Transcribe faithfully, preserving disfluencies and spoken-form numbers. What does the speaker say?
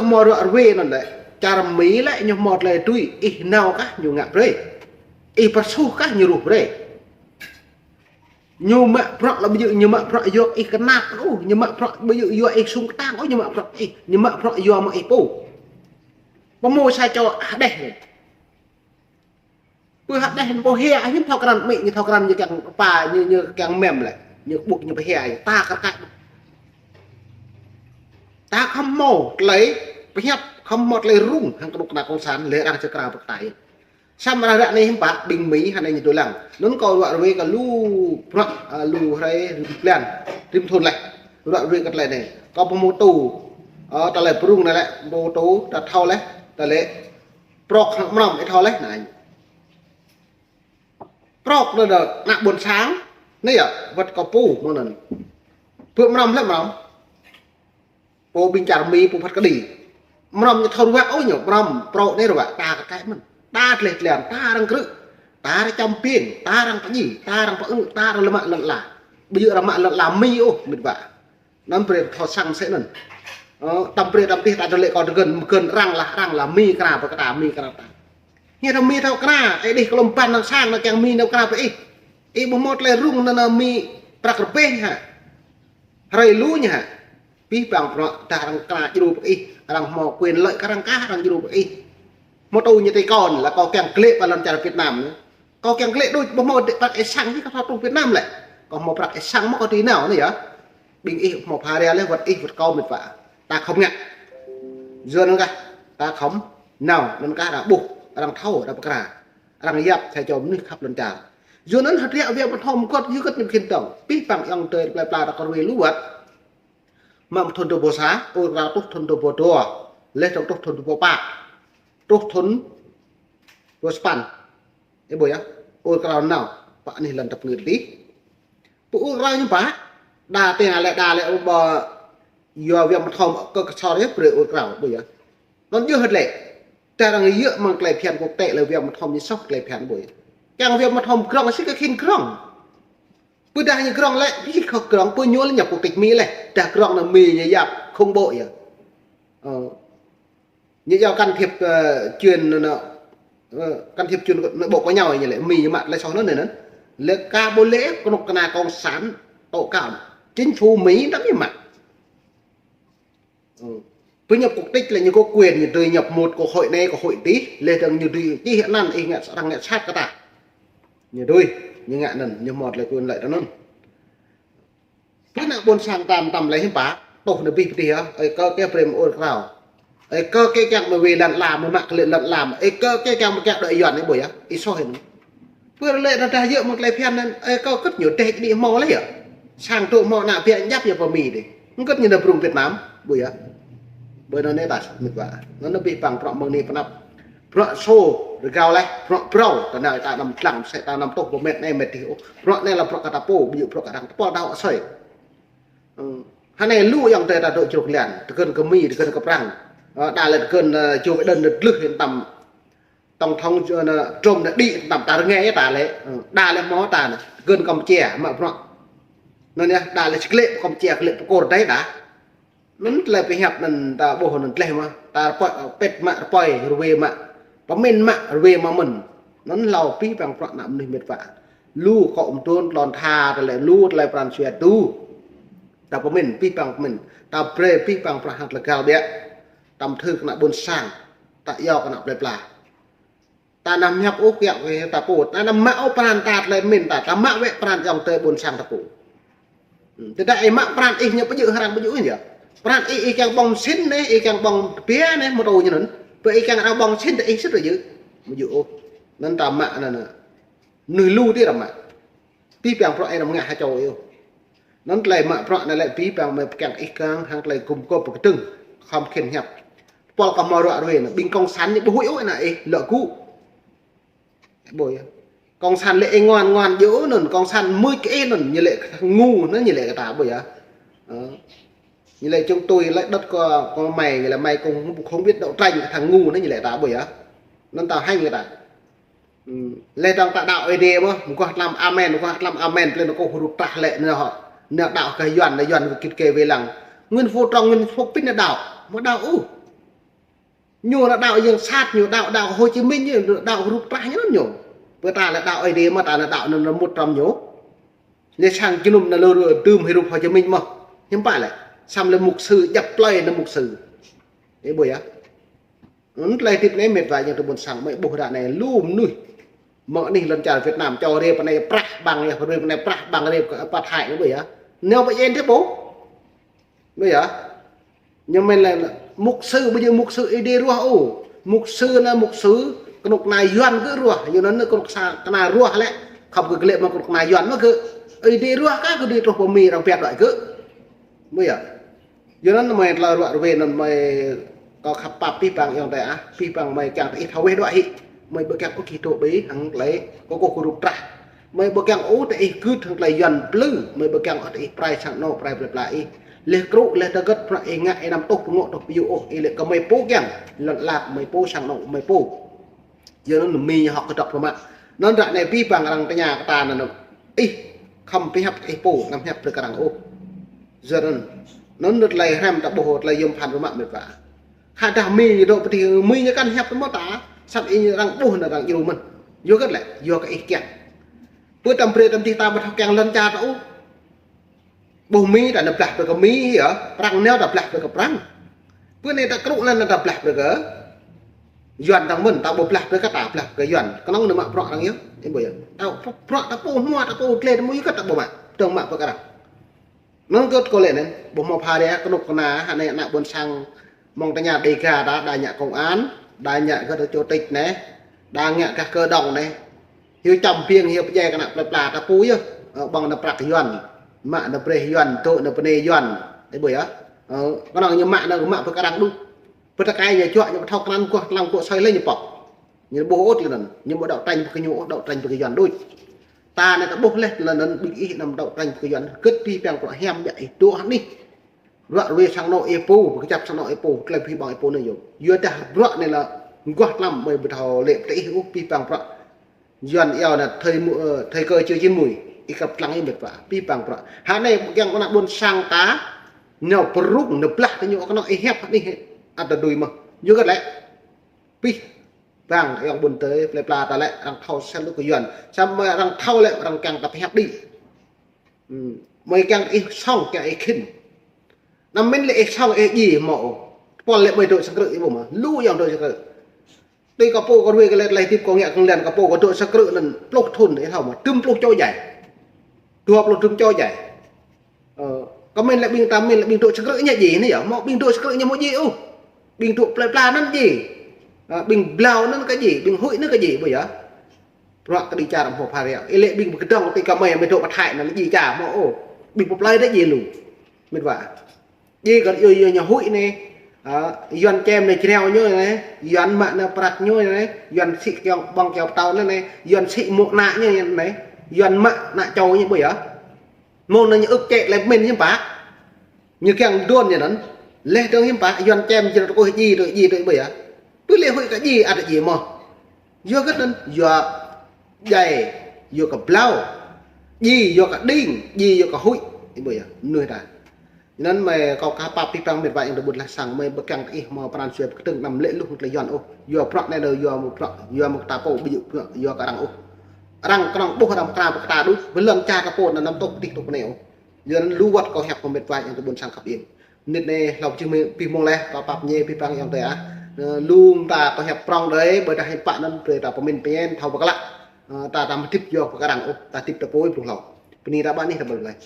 hmâo ruă ruê anŭn lĕ, čar Mi lĕ ñu hmâo tơlơi tui, ih nao kah ñu ngă brơi. Ih pơsuh kah ñu ruh brơi. Ñu mă bruă lĕ ƀu djơ̆, ñu mă bruă yua ih kơnap ôh, ñu mă bruă ƀu djơ̆ yua ih sung kơtang ôh, ñu mă bruă ih, ñu mă bruă yua mơ̆ ih pô. Pơmô sa čô hơđeh. Pơ hơđeh pô hia, ñu thâo krăn mĭ, ñu thâo krăn ñu kiăng pa, ñu, ñu kiăng mem lĕ. Ñu ƀuh ñu pơhia, ta kar kač. Ta khŏm hmâo tơlơi pơhiăp, khŏm hmâo tơlơi rŭng, hăng kơnuk kơna cộng sản, lĕ arăng čơkra pơkơtai. Samơ̆ ră anai hiư̆m pă, ƀing Mi hơnai ñu dŏ lăng. Anŭn kâo ruă ruê kơ lu bruă, a, lu hrơi rĭm blan, rĭm thŭn laih. Ruă ruê kơ tơlơi anai. Kâo pơmô tŭ, a, tơlơi pơrŭng anai lĕ, pơmô tŭ, ta thâo laih, tơlơi prŏk hăng mrŏm, ih thâo laih, anai. Prŏk anŭn, ană ƀôn sang, anai yơh, wơ̆t kâo pô, mơ̆ng anŭn. Pơ mrŏm lĕ mrŏm. Pô ƀing čar Mi pô phat kơđi. Mrŏm ñu thâo ruă ôh ñu, mrŏm, prŏk anai ruă, ta kar kač mơ̆n. Ta tleh tlan, ta arăng krư̆, ta arăng čăm piêng, ta arăng pơñi, ta arăng pơư, ta arăng lơmă lŏn ala. Ƀu djơ̆ arăng mă lŏn ala Mi ôh, mĭt wa. Anŭn brơi thâo sang sĕ anŭn. Ơ, tăm brơi tăm tih ta dŏ lĕ kâo tơgơ̆n, mơgơ̆n arăng lah, arăng lah Mi kra pơ kơ ta, Mi kra ta. Ñu thâo Mi thâo kra, ih đih kơ lŏm păn năng sang, năng kiăng Mi nao kra pơ ih. Ih ƀu hmâo tơlơi rŭng, năng, năng Mi prăk rơbeh hă. Hrơi lu ñu hă. Pih pang bruă, dah arăng kra djru pơ ih, arăng hmâo quyền lợi kơ arăng kah, arăng djru pơ ih. Hmâo tŭ ñu tui kâo, lĕ kâo kiăng klĕ pơ lŏn čar Việt Nam anai. Kâo kiăng klĕ đôč, ƀu hmâo dêh prăk ih sang, ih kâo thâo truh Việt Nam lĕ. Kâo hmâo prăk ih sang mơ̆ kâo tui nao anai yơh. Ƀing ih hmâo pha ria lĕ, wơ̆t ih, wơ̆t kâo mĭt wa. Ta khŏm ngă. Yua anŭn kah, ta khŏm nao, anŭn kah arăng ƀuh, arăng thâo, arăng pơkra. Arăng yap sa čô mơnuih khăp lŏn čar. Yua anŭn hơdră Việt Nam hmâo mơgŏt, yua hơgĕt ñu khĭn tŏng. Pih pang ayŏng adơi plơi pla ta kơ ruai lu wơ̆t. Mă thŭn dua rơbâo sa, ur krao truh thŭn dua rơbâo dua. Leh dơ̆ng truh thŭn dua rơbâo pă. Truh thŭn dua rơbâo sapăn. Ih ƀuh yơh, ur krao nao, pă anih lŏn tơpơngưt tih. Pơ ur krao ñu pă, đa tơngan lĕ đa lĕ ƀu yua Việt Nam hmâo kơ kơsor yơh brơi ur krao, ƀuh yơh. Anŭn yơh hơdră lĕ. Dah arăng yơh mơ̆ng tơlơi phiăn quốc tế lĕ Việt Nam hmâo ñu soh tơlơi phiăn ƀuh yơh. Kiăng Việt Nam hmâo grŏng sĭt kơ khĭn grŏng. Pơ dah ñu grŏng lĕ, pih khŏk grŏng, pơ ñu lĕ ñu quốc tịch Mi lĕ. Dah grŏng anŭn Mi ñu yap khủng bố yơh. Ơ. Ñu yua can thiệp, ơ, chuyện, ơ, can thiệp chuyện nội bộ của nhau ñu lĕ, Mi ñu mă tơlơi soh anŭn anŭn. Lĕ kâo ƀu lĕ kơnuk kơna cộng sản tố cáo. Chính phủ Mi đăm ñu mă. Ơ. Pơ ñu quốc tịch lĕ ñu có quyền, ñu dưi nhập một quốc hội anai, quốc hội tih, leh dơ̆ng ñu dưi čih anăn ih ngă, arăng ngă sat kơ ta. Ñu dưi, ñu ngă anŭn, ñu hmâo tơlơi quyền lợi anŭn. Pơ ană ƀôn sang ta tăm lĕ hiư̆m pă, tuh anai pih pơtih yơh, ơi kơ kơ brơi mơ̆ ur krao. Ơi kơ kơ kiăng mơ̆ wai lŏn ala, mơ̆ mă kơ lĕ lŏn ala, ơi kơ kơ kiăng mơ̆ kiăng đuaĭ Yuan anai ƀuh yơh, ih soh anŭn. Pơ lĕ dah dah yơh mơ̆ng tơlơi phiăn anŭn, ơi kơ hơgĕt ñu dêh djơ̆ hmâo leh yơh. Sang truh hmâo ană biă djăp yơh pơ Mi dih. Hơgĕt ñu nao pơrŭng Việt Nam, ƀuh yơh. Ƀơi anŭn anai ta mĭt wa. Anŭn anai pih pang bruă mơ̆ng anai pơnăp. Bruă sô, rơgao leh, bruă brâo, ta nao ta anăm tlang, sĕ ta anăm tuh pơmet anai met dih ôh. Bruă anai lĕ bruă kơ ta pô, ƀu djơ̆ bruă kơ arăng, tơpul ta hŏk asơi. Ơ, hơnai lu ayŏng adơi ta dŏ čruk lan, tơgơ̆n kơ Mi, tơgơ̆n kơ Prăng. Ơ, đa lĕ tơgơ̆n, ơ, Joe Biden anŭn glưh hĭn tăm tổng thống, ơ, Trump anŭn đĭ tăm ta rơngai ta lĕ, ơ, đa lĕ hmâo ta anŭn, tơgơ̆n Campuchia, mă bruă. Anŭn yơh, đa lĕ či klĕ Campuchia, klĕ pơkôr đai đa. Anŭn tơlơi pơhiăp anŭn ta ƀuh anŭn tleh mơ̆, ta rơpơi, pĕt mă rơpơi, rơwe mă, pơmĭn mă, rơwe mă mơ̆n. Anŭn hlâo pih pang bruă ană mơnuih mĭt wa. Lu kơ mơdôn tlôn tha, tơlơi lu, tơlơi pran jua tu. Ta pơmĭn, pih pang pơmĭn. Ta brơi pih pang bruă hăng tơlơi găl biă. Tăm thư kơ ană ƀôn sang. Ta iâu kơ ană plơi pla. Ta anăm hiăp ôh kiăng kơ ta pô. Ta anăm mă ôh pran ta tơlơi mĭn ta. Ta mă wơ̆t pran ayŏng adơi ƀôn sang ta pô. Ư, tơdah ih mă pran ih ñu ƀu djơ̆, arăng ƀu djơ̆ ôh yơh. Pran ih, ih kiăng ƀơ̆ng sin anai, ih kiăng ƀơ̆ng tơbiă anai, mơ̆ tơ ñu anŭn. Pơ ih kiăng arăng ƀơ̆ng sin tơ ih sĭt ƀu djơ̆. Ƀu djơ̆ ôh. Anŭn ta mă anŭn. Mơnuih lu tih arăng mă. Pih pang bruă ih anăm ngă ha čô ih ôh. Anŭn tơlơi mă bruă anai lĕ pih pang mơ̆ pơkiăng ih kang hăng tơlơi gum gôp pơkơdơ̆ng. Khŏm khĭn hiăp. Tơpul kơ hmâo ruă ruê anŭn. Ƀing cộng sản ñu ƀu huĭ ôh ană ih, lŏ gŭ. Ƀuh yơh. Cộng sản lĕ ih ngoan ngoan djơ̆ anŭn, cộng sản mưč kơ ih anŭn, ñu lĕ kơ thằng ngu anŭn, ñu lĕ kơ ta ƀuh yơh. Ơ. Ñu lĕ chúng tôi lấy đất của, của mày, ñu lĕ mày cũng không biết đấu tranh, kơ thằng ngu anŭn, ñu lĕ ta ƀuh yơh. Anŭn ta hăng kơ ta. Ưm, lĕ dong ta đaŏ Ơi Adai mơ̆, mơguah tlam amen, mơguah tlam amen, plei anŭn kơ hrup trah lĕ anŭn hŏ. Anŭn đaŏ kơ Yuan, anŭn Yuan kơ kit kơ wai lăng. Nguyễn Phú Trọng, Nguyễn Phú Bình anŭn đaŏ, mơ̆ đaŏ ôh. Ñu anŭn đaŏ yang sat, ñu đaŏ, đaŏ Hồ Chí Minh, ñu đaŏ rup trah ñu anŭn ñu. Pơ ta lĕ đaŏ Ơi Adai mơ̆, ta lĕ đaŏ anŭn, anŭn mŭt hrŏm ñu. Ñu sang jơnum anŭn lu ru tơm hĭ rup Hồ Chí Minh mơ̆. Hiư̆m pă lĕ. Samơ̆ lĕ mục sư, djăp plơi anŭn mục sư. Ih ƀuh yơh. Anŭn tơlơi hơdip anai mĕt wa ayŏng adơi ƀôn sang, mơi ƀuh ră anai lu mơnuih. Mơ̆ng anih lŏn čar Việt Nam, čô rai pơ anai prah ƀăng yơh, rai pơ anai prah ƀăng rai pơ Thái anŭn ƀuh yơh. Nao ƀơi jen thế ƀuh. Ƀuh yơh. Ñu mĕn lĕ mục sư, ƀu djơ̆ mục sư Ơi Adai ruah ôh. Mục sư anŭn mục sư kơnuk kơna Yuan gơ̆ ruah, yua anŭn kơnuk sa-, kơna ruah lĕ, khŏm gơ̆ glaĭ mơ̆ng kơnuk kơna Yuan mơ̆ gơ̆. Ơi Adai ruah kah gơ̆ đĭ truh pơ Mi arăng pơhiăp đuaĭ gơ̆. Ƀuh yơh. Yua anŭn mơi tơlơi ruă ruê anŭn mơi kâo khăp pap abih bang ayŏng adơi ah, abih bang mơi kiăng tơ ih thâo weh đuaĭ hĭ. Mơi ƀu kiăng ôh gih dŏ ƀơi hăng tơlơi kơkuh kơrup trah. Mơi ƀu kiăng ôh tơ ih gưt hăng tơlơi Yuan plư, mơi ƀu kiăng ôh tơ ih prai sang anŏ, prai plơi pla ih. Laih krŭ, laih tơgơ̆t, prăk ih ngă, ih anăm tuh pơngŏ, tuh pơyŭ ôh, ih lĕ kơ mơi pô kiăng, lŏn ala mơi pô, sang anŏ mơi pô. Yua anŭn Mi ñu hŏk kơdŏp rơmă. Anŭn ră anai abih bang arăng tơña kơ ta anŭn, ih khŏm pơhiăp ih pô, anăm hiăp brơi kơ arăng ôh. Yua anŭn, anŭn tơlơi hrăm ta ƀuh tơlơi yôm phăn rơmă mĕt wa. Khă dah Mi ñu dŏ pơ tih, Mi ñu kăn hiăp tơ mơ̆ ta, sat ih arăng ƀuh anŭn arăng djru mơ̆n. Yua hơget lĕ, yua kơ ih kiăng. Pơ tăm brơi tăm tih ta ƀu thâo kiăng lŏn čar ta ôh. Ƀuh Mi ta anŭn blah brơi kơ Mi yơh, prăng nao ta blah brơi kơ prăng. Pơ anai ta krŭ lĕ anŭn ta blah brơi kơ Yuan dơ̆ng mơ̆n, ta ƀu blah brơi kơ ta, blah brơi kơ Yuan. Kơnơ̆ng anŭn mă bruă arăng yơh, ih ƀuh yơh. Ta bruă ta pô hmua, ta pô tlê, ta mơ̆ yua kơ ta ƀu mă, dơ̆ng mă brơi kơ arăng. Anŭn kơ kâo lĕ anŭn, ƀuh mơ̆ pha rai kơnuk kơna, hă anai ană ƀôn sang, mơ̆ng tơña Đêga ta, đa ngă công an, đa ngă gah chủ tịch anai, đa ngă gah cơ động anai. Hiu čăm ƀing, hiu pơdjai kơ ană plơi pla ta pô yơh. Ơ, ƀơ̆ng anŭn prăk Yuan. Mă anŭn brơi Yuan, dŏ anŭn bơnai Yuan. Ih ƀuh yơh. Ơ, kơnơ̆ng ñu mă anŭn mă brơi kơ arăng đôč. Pơ tơkai ñu juă, ñu ƀu thâo krăn guah tlam kŏ sơi lĕ ñu pŏk. Ñu ƀuh ôh tơlơi anŭn. Ñu ƀu đấu tranh brơi kơ ñu ôh, đấu tranh brơi kơ Yuan đôč. Ta anai ta ƀuh laih tơlơi anŭn, ƀing ih anăm đấu tranh brơi kơ Yuan. Hơget abih bang bruă hiam biă ih dŏ hă anih. Bruă ruê sang anŏ ih pô, pơkơjăp sang anŏ ih pô, tơlơi abih bang ih pô anai yơh. Yua dah bruă anai lĕ guah tlam mơi ƀu thâo lĕ pơ tơ ih ôh abih bang bruă. Yuan iâu anŭn thời mu-, ơ, thời cơ chưa chín muồi, ih kăp lăng ih mĕt wa, abih bang bruă. Hă anai kiăng ană ƀôn sang ta, nao pơrŭng, nao blah kơ ñu kơnơ̆ng ih hiăp hă anih, ăt tơdui mơ̆n. Yua hơget lĕ, abih bang ayŏng ƀôn tơi, plơi pla ta lĕ, arăng thâo sel lu kơ Yuan. Samơ̆ arăng thâo lĕ, arăng kiăng ta pơhiăp đĭ. Hm, mơi kiăng ih sŏng, kiăng ih khĭn. Anăm mĭn lĕ ih sŏng ih djai mơ̆ ôh. Tơpul lĕ mơi dŏ sang krư̆ ih ƀuh mơ̆. Lu ayŏng dŏ sang krư̆. Tui kâo pô kâo ruai kơ lĕ tơlơi hơdip kâo ngă kơ lăn kâo pô kâo dŏ sang krư̆ anŭn pluh thŭn ih thâo mơ̆. Dŭm pluh čô djai. Dua pluh dŭm čô djai. Ơ, kâo mĭn lĕ ƀing ta mĭn lĕ ƀing dŏ sang krư̆ ñu djai anai yơh. Mơ̆ ƀing dŏ sang krư̆ ñu mơ̆ djai ôh. Ƀing dŏ plơi pla anŭn djai. Ơ, ƀing blau anŭn kơ djai, ƀing huĭ anŭn kơ djai, ƀuh yơh. Bruă kơđi čar hmâo pha rai. Ih lĕ ƀing pơkơdơ̆ng tui kơ mơi, mơi dŏ pơ Thái anŭn lĕ djai čar hmâo ôh. Ƀing pơ plơi đôč djai lu. Mĕt wa. Djai kơ yua, yua ñu huĭ anai. Ơ, Yuan čem anai jrao ñu anai. Yuan mă anai prăk ñu anai. Yuan sĭ kiăng ƀơ̆ng kiăng pơtâo anai anai. Yuan sĭ mô̆ ană ñu anai. Yuan mă ană čô ñu ƀuh yơh. Mơ̆ng anŭn ñu ưh čĕ lĕ mĭn hiư̆m pă. Ñu kiăng đuôn ñu anŭn. Laih dơ̆ng hiư̆m pă, Yuan čem jrao tơkuih djai tui, djai tui ƀuh yơh. Pơ lĕ huĭ kơ djai, ăt djai mơ̆n. Yua hơget anŭn, yua djai, yua kơ blau. Djai, yua kơ đing, djai, yua kơ huĭ. Ih ƀuh yơh, mơnuih ta. Anŭn mơi kâo khăp pap abih bang mĕt wa ayŏng adơi ƀôn lan sang, mơi ƀu kiăng ih hmâo pran jua pơkơdơ̆ng anăm lĕ lu tơlơi Yuan ôh. Yua bruă anai đôč, yua mơ̆ bruă, yua mơ̆ ta pô ƀu djơ̆ bruă, yua kơ arăng ôh. Arăng kơnơ̆ng ƀuh arăng pơkra pơkra đôč, ƀơi lŏn čar ta pô anŭn anăm tŏk tih tŏk anai ôh. Yua anŭn lu wơ̆t kâo hiăp kơ mĕt wa ayŏng adơi ƀôn sang khăp iêng. Mơnit anai hlâo či mơi abih mông laih, kâo pap ñu abih bang ayŏng adơi ah. Ơ, lu mơta kâo hiăp prŏng đơi, ƀôdah hiư̆m pă anŭn brơi ta pơmĭn pơñen, thâo pơklă. Ơ, ta, ta mơ̆ hơdip yua pơkra arăng ôh, ta hơdip ta pô ih pluh hlâo. Bơni ta ƀă anih ta ƀuh laih.